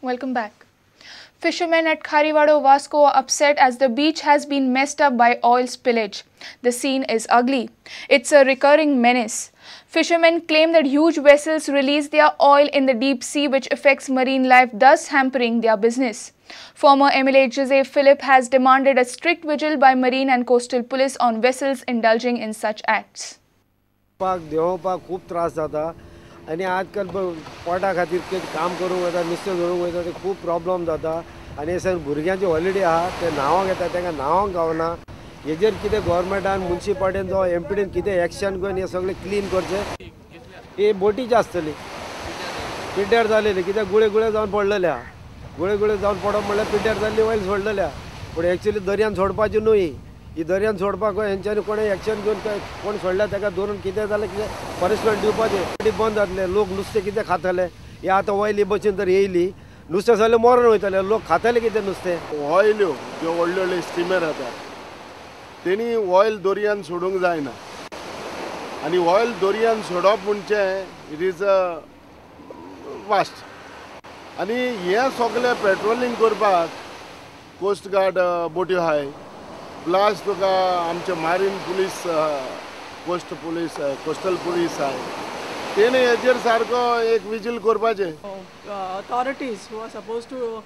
Welcome back. Fishermen at Kharivado Vasco are upset as the beach has been messed up by oil spillage. The scene is ugly. It's a recurring menace. Fishermen claim that huge vessels release their oil in the deep sea, which affects marine life, thus hampering their business. Former MLA Jose Philip has demanded a strict vigil by marine and coastal police on vessels indulging in such acts. देंवपाक खूब त्रास जाता आनी आजकाल पोटा खातीर काम करूंक वता, नुस्तें धरूंक वयता, ते खूब प्रॉब्लम जाता. आनी हे भुरग्यांची हॉलिडे आहा, ते न्हावंक येता, तांकां न्हावंक गावना. हेजेर कितें गोवोरमेंटान, मुन्सिपालिटीन जावं एमपीडीन कितें एक्शन घेवन हें सगळें क्लीन करचें. ही बोटीची आसतली पिड्ड्यार जालेली, कित्याक गुळे गुळे जावन पडलेले आहा. गुळे गुळे जावन पडप म्हणल्यार पिड्ड्यार जाल्ली ऑयल सोडलेली आहा. पूण एक्चुली दर्यान सोडपाची न्हय. ही दर्यान सोडपाक हेंच्यांनी कोणें एक्शन घेवन कोण सोडल्यार ताका धरून कितें जाल्यार कितें पनिशमेंट दिवपाचें. बंद जातलें, लोक नुस्तें कितें खातले. हे आतां ऑयल बशीन तर येयली, नुस्तें सगळें मरण वयतलें, लोक खातले कितें नुस्तें. ऑयल्यो ज्यो व्हडल्यो व्हडल्यो स्टिमर येतात तेणी ऑयल दर्यान सोडूंक जायना. आनी ऑयल दर्यान सोडप म्हणजे it is a vast. आनी हें सगळें पेट्रोलिंग करपाक कोस्ट गार्ड बोट्यो आहाय, प्लस तुका आमचे marine police, coast police, coastal police आहाय. तेणे हेजेर सारको एक विजील करपाचें. Authorities who are supposed to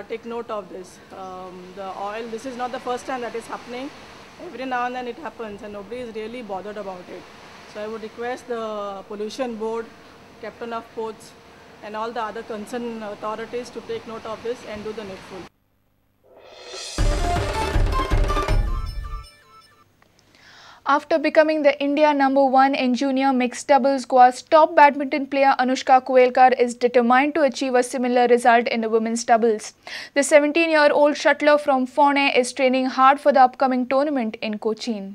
take note of this. The oil, this is not the first time that is happening. Every now and then it happens and nobody is really bothered about it. So I would request the pollution board, captain of ports and all the other concerned authorities to take note of this and do the needful. After becoming the India #1 in junior mixed doubles, Goa's top badminton player Anushka Kuvelkar is determined to achieve a similar result in the women's doubles. The 17-year-old shuttler from Fone is training hard for the upcoming tournament in Cochin.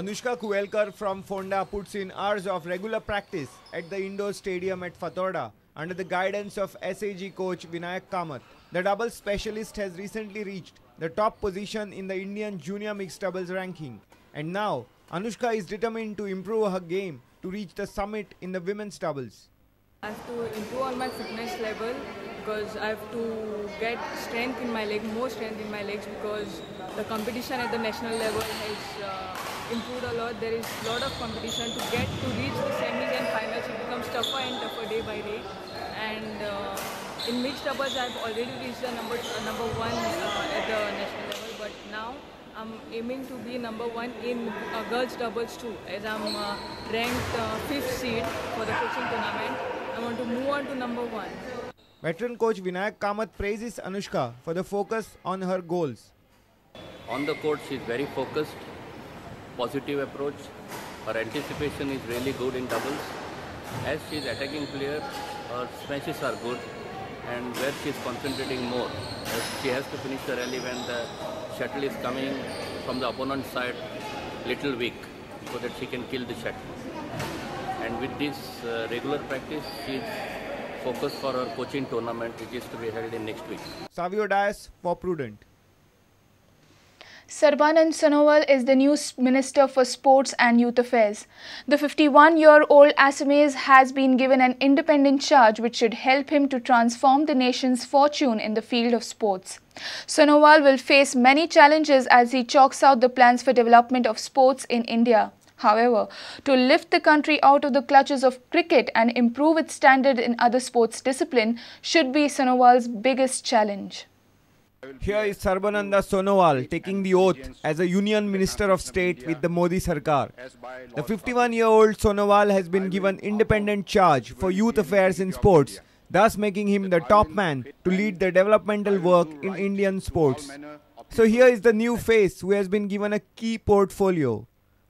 Anushka Kuvelkar from Fonda puts in hours of regular practice at the indoor stadium at Fatorda under the guidance of SAG coach Vinayak Kamath. The doubles specialist has recently reached the top position in the Indian junior mixed doubles ranking. And now, Anushka is determined to improve her game to reach the summit in the women's doubles. I have to improve on my fitness level because I have to get strength in my leg, more strength in my legs, because the competition at the national level has improved a lot. There is a lot of competition to get to reach the semis and finals. It becomes tougher and tougher day by day. And in mixed doubles, I've already reached the number one at the national level, but now I'm aiming to be #1 in girls doubles too, as I'm ranked 5th seed for the coaching tournament. I want to move on to #1. Veteran coach Vinayak Kamath praises Anushka for the focus on her goals. On the court, she is very focused, positive approach. Her anticipation is really good in doubles. As she is attacking player, her smashes are good, and where she is concentrating more, as she has to finish the rally when the shuttle is coming from the opponent's side little weak, so that she can kill the shuttle. And with this regular practice, she is focused for her coaching tournament, which is to be held in next week. Savio Dias for Prudent. Sarbanand Sonowal is the new Minister for Sports and Youth Affairs. The 51-year-old Assamese has been given an independent charge which should help him to transform the nation's fortune in the field of sports. Sonowal will face many challenges as he chalks out the plans for development of sports in India. However, to lift the country out of the clutches of cricket and improve its standard in other sports discipline should be Sonowal's biggest challenge. Here is Sarbananda Sonowal taking the oath as a Union Minister of State with the Modi Sarkar. The 51-year-old Sonowal has been given independent charge for youth affairs in sports, thus making him the top man to lead the developmental work in Indian sports. So here is the new face who has been given a key portfolio.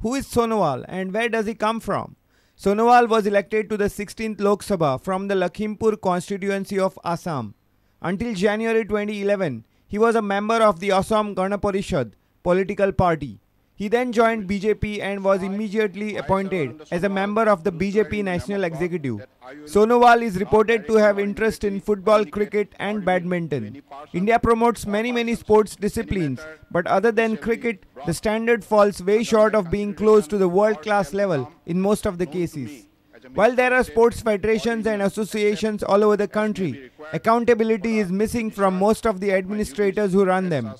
Who is Sonowal and where does he come from? Sonowal was elected to the 16th Lok Sabha from the Lakhimpur constituency of Assam. Until January 2011, he was a member of the Assam Gana Parishad political party. He then joined BJP and was immediately appointed as a member of the BJP National Executive. Sonowal is reported to have interest in football, cricket and badminton. India promotes many sports disciplines, but other than cricket, the standard falls way short of being close to the world-class level in most of the cases. While there are sports federations and associations all over the country, accountability is missing from most of the administrators who run them.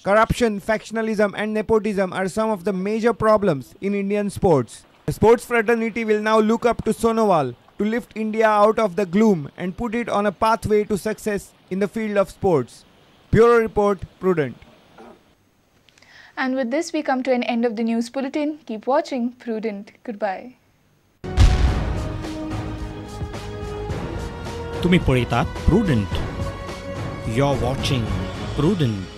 Corruption, factionalism and nepotism are some of the major problems in Indian sports. The sports fraternity will now look up to Sonowal to lift India out of the gloom and put it on a pathway to success in the field of sports. Bureau Report, Prudent. And with this, we come to an end of the news bulletin. Keep watching Prudent. Goodbye. तुम्ही पळयतात Prudent. You're watching Prudent.